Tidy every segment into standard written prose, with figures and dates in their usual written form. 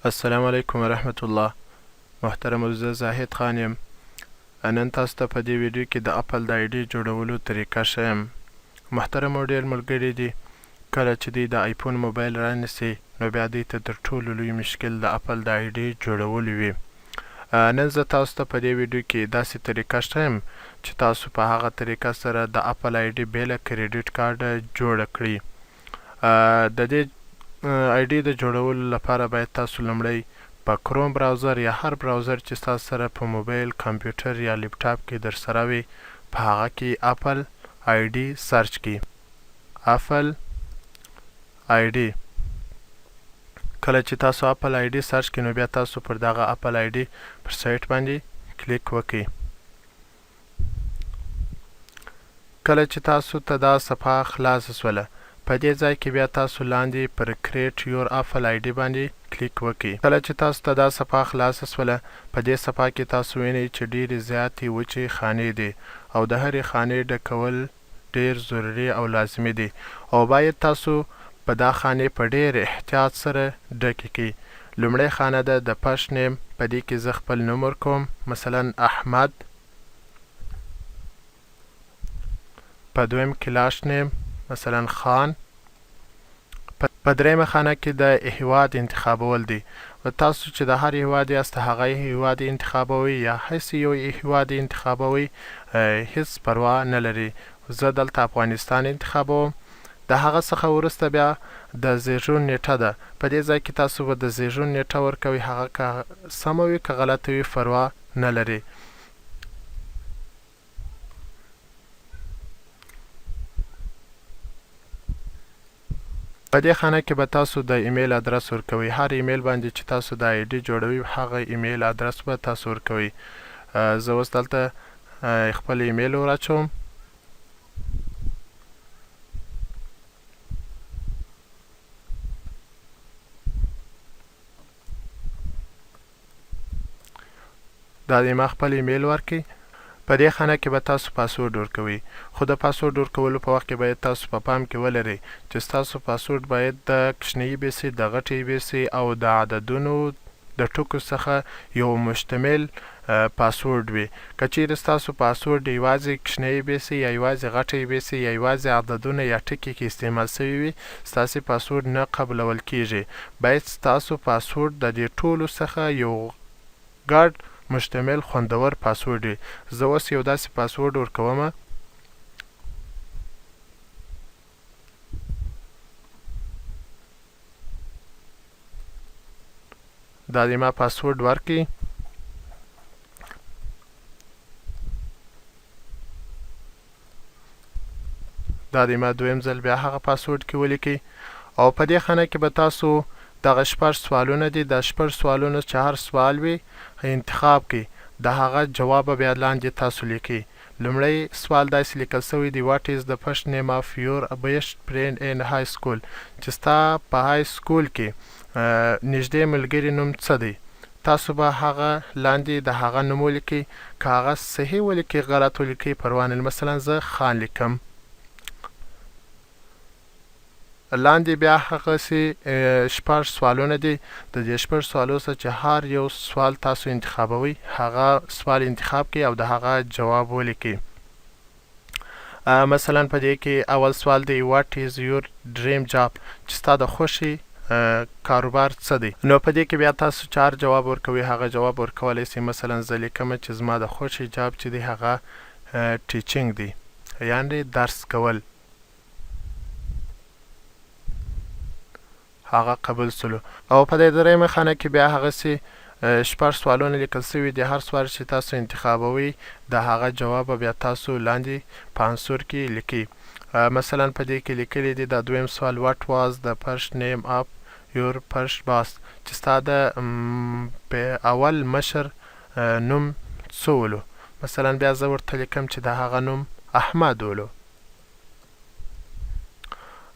السلام علیکم ورحمت الله محترم زه زاهد خان یم. نن تاسو ته په دې ویډیو کې د اپل د آی ډي جوړولو طریقه ښیم. محترمو ډیر ملګري دي کله چې دوی د آیفون موبایل رانیسي نو بیا دوی ته تر ټولو لوی مشکل د اپل د آی ډي جوړولو وي. نن زه تاسو ته په دې ویډیو کې داسې طریقه ښیم چې تاسو په هغه طریقه سره د اپل آی ډي بې له کریډیټ کارډه جوړه کړئ. د دې آی ډي د جوړولو لپاره باید تاسو لومړی په کروم براوزر یا هر براوزر چې ستاسو سره په موبایل، کمپیوټر یا لیپټاپ کې درسره وي په هغه کې اپل آی ډي سرچ کړئ. اپل آی ډي کله چې تاسو اپل آی ډي سرچ کړئ نو بیا تاسو پر دغه اپل آی ډي پر سایټ باندې کلیک وکړئ. کله چې تاسو ته دا صفحه خلاصه شوله په دې ځای کې بیا تاسو لاندې پر Create Your Apple ID باندې کلیک وکړئ. کله چې تاسو ته دا صفحه خلاصه شوله په دې صفحه کې تاسو وینئ چې ډېرې زیاتې وچې خانې دي او د هرې خانې ډکول ډېر ضروري او لازمي دي او باید تاسو په دا خانې په ډېر احتیاط سره ډکې کړئ. لومړی خانه ده د First Name په دې کې زه خپل نوم ورکوم مثلا احمد. په دویم کې لاش نیم مثلا خان. په دریمه خانه کې د هیواد انتخابول دي. تاسو چې د هر هیواد یاست هغه هیواد انتخابوئ یا هسې یو هیواد انتخابوئ هیڅ پروا نه لري. زه دلته افغانستان انتخابوم. د هغه څخه وروسته بیا د زیږون نیټه ده. په دې ځای کې تاسو به د زیږون نیټه ورکوئ هغه که سمه وي که غلطه وي فروا نه لري. په دې خانه کې به تاسو د ایمیل ادرس ورکوئ. هر ایمیل باندې چې تاسو د آی ډي جوړوئ هغه ایمیل ادرس به تاسو ورکوئ. زه اوس دلته خپل ایمیل وراچوم. دا دی ما خپل ایمیل ورکړي. په دې خانه کې به تاسو پاسورډ ورکوئ خو د پاسورډ ورکولو په وخت کې باید تاسو په پام کې ولرئ چې ستاسو پاسورډ باید د کوچنۍ بي سي، د غټې بي سي او د عددونو د ټکو څخه یو مشتمل پاسورډ وي. که چیرې ستاسو پاسورډ یوازې کوچنۍ بي سي یا یوازې غټې بي سي یا یوازې عددونه یا ټکي کې استعمال شوي وي ستاسې پاسورډ نه قبلول کیږي. باید ستاسو پاسورډ د دې ټولو څخه یو ګډ مشتمل خوندور پاسورډ وي. زه اوس یو داسې پاسورډ ورکوم. دا دی ما پاسورډ ورکړي. دا دی ما دویم ځل بیا هغه پاسورډ کې ولیکي. او په دې خانه کې به تاسو دغه شپږ سوالونه دي، دا شپږ سوالونه چې هر سوال وي انتخاب کړئ، د هغه جواب به بیا لاندې تاسو لیکئ. لومړی سوال داسې لیکل شوی دی، What is the first name of your best friend in high school؟ چې ستا په های سکول کې نږدې ملګري نوم څه دی؟ تاسو به هغه لاندې د هغه نوم ولیکئ، که هغه صحیح ولیکئ غلط ولیکئ پروا نه لري. مثلا زه خان لیکم. لاندې بیا هغسې شپږ سوالونه دي، د دې شپږ سوالو څخه چې هر یو سوال تاسو انتخابوئ هغه سوال انتخاب کړئ او د هغه جواب ولیکئ. مثلا په دې کې اول سوال دی What is your dream job؟ چې ستا د خوښې کاروبار څه دی؟ نو په دې کې بیا تاسو چې هر جواب ورکوئ هغه جواب ورکولی شئ. مثلا زه لیکم چې زما د خوښې job چې دی هغه teaching دی، یعنی درس کول. هغه قبول سولو. او په دې دریمه خانه کې بیا هغسې شپږ سوالونه لیکل شوي دي، هر سوال چې تاسو انتخابوئ د هغه جواب به بیا تاسو لاندې په answer کې لیکئ. مثلا په دې کې لیکلي دي دا دویم سوال What was the first name of your first boss؟ چې ستا د اول مشر نوم څه ولو. مثلا بیا زه ورته لیکم چې د هغه نوم احمد ولو.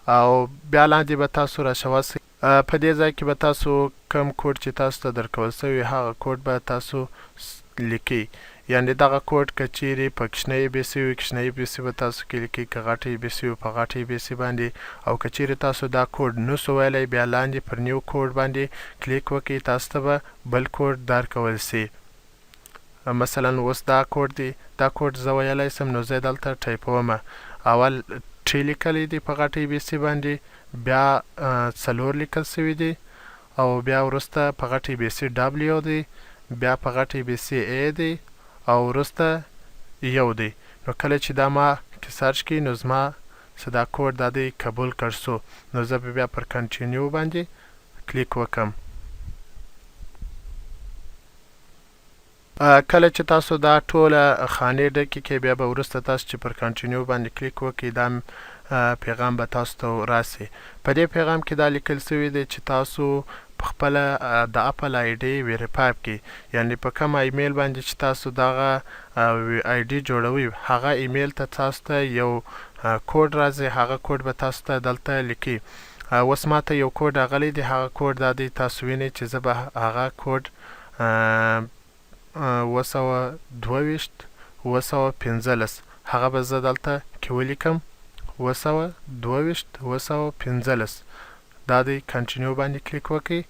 او بیا لاندې به تاسو راشوه سئ. په دې ځای کې به تاسو کوم کوډ چې تاسو ته درکول شوی هغه کوډ به تاسو لیکئ. یعنی دغه کوډ که چیری په کوچنی ای بی سی وی، کوچنی ای بی سی به تاسو کې لیکی، که غټه ای بی سی وی په غټه ای بی سی باندې. او که چیری تاسو دا کوډ نسو ویلی، بیا لاندې پر نیو کوډ باندې کلیک وکړئ، تاسو ته به بل کوډ درکول سي. مثلا اوس دا کوډ دی، دا کوډ زه ویلی سم، نو زه دلته ټایپوم. اول ټي لیکلی دی په غټه ای بی سی باندې، بیا 4 لیکل شوي دي، او بیا وروسته په غټه ای بی سی ډبلیو دی، بیا په غټه ای بی سی ای دی، او وروسته 1 دی. نو کله چې دا ما کې سرچ کړي، نو زما څه دا کوډ دا دی قبول کړ سو. نو زه به بیا پر کنټینیو باندې کلیک وکم. کله چې تاسو دا ټوله خانې ډکې کړئ، بیا به وروسته تاسو چې پر کنټینیو باندې کلیک وکړئ، دا پیغام به تاسو ته راسي. په دې پیغام کې دا لیکل شوي دی چې تاسو په خپله د اپل آی ډي ویریفای کړئ، یعنی په کوم ایمیل باندې چې تاسو دغه آی ډي جوړوئ، هغه ایمیل ته تاسو ته یو کوډ راځي، هغه کوډ به تاسو ته دلته لیکي. اوس ما ته یو کوډ راغلی دی، هغه کوډ دا دی، تاسو وینئ چې زه به هغه کوډ 722 715، هغه به زه دلته کې ولیکم، 722 715. دا دی، کنټینیو باندې کلیک وکړئ.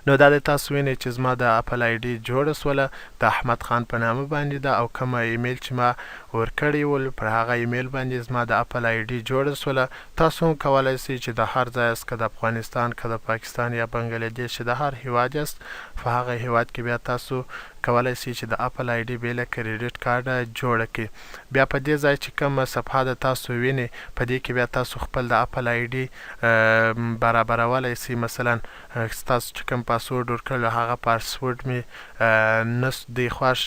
نو دا د تاسو وینئ چې زما د اپل آی ډي جوړه سوله، د احمد خان په نامه باندې ده، او کومه ایمیل چې ما ورکړی ول، پر هغه ایمیل باندې زما د اپل آی ډي جوړه سوله. تاسو هم کولای شئ چې د هر ځای یاست، که د افغانستان، که د پاکستان یا بنګلادیش، د هر هیواد یاست، په هغه هیواد کې بیا تاسو کولای شئ چې د اپل آی ډي بې له کریډیټ کارډه جوړه کړئ. بیا په دې ځای چې کومه صفحه د تاسو وینئ، په دې کې بیا تاسو خپل د اپل آی ډي برابرولی شئ. مثلا ستاسو چې کوم پاسورډ ورکړل، هغه پاسورډ مې نه دی خوښ،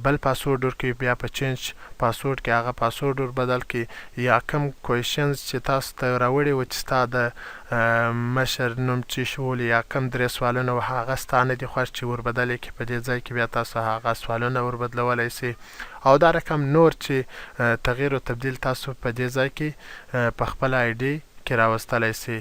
بل پاسورډ ورکړئ، بیا په چینج پاسورډ کې هغه پاسورډ ور بدل کړئ. یا کوم کویشنز چې تاسو ته راوړي و چې ستا د مشر نوم چې شول، یا کوم 3 سوالونه و، هغه ستا نه دي خوښ چې ور بدلې کړي، په دې ځای کې بیا تاسو هغه سوالونه ور بدلولی شئ. او دا رقم نور چې تغییر او تبدیل تاسو په دې ځای کې په خپل آی ډي کې راوستلی شئ.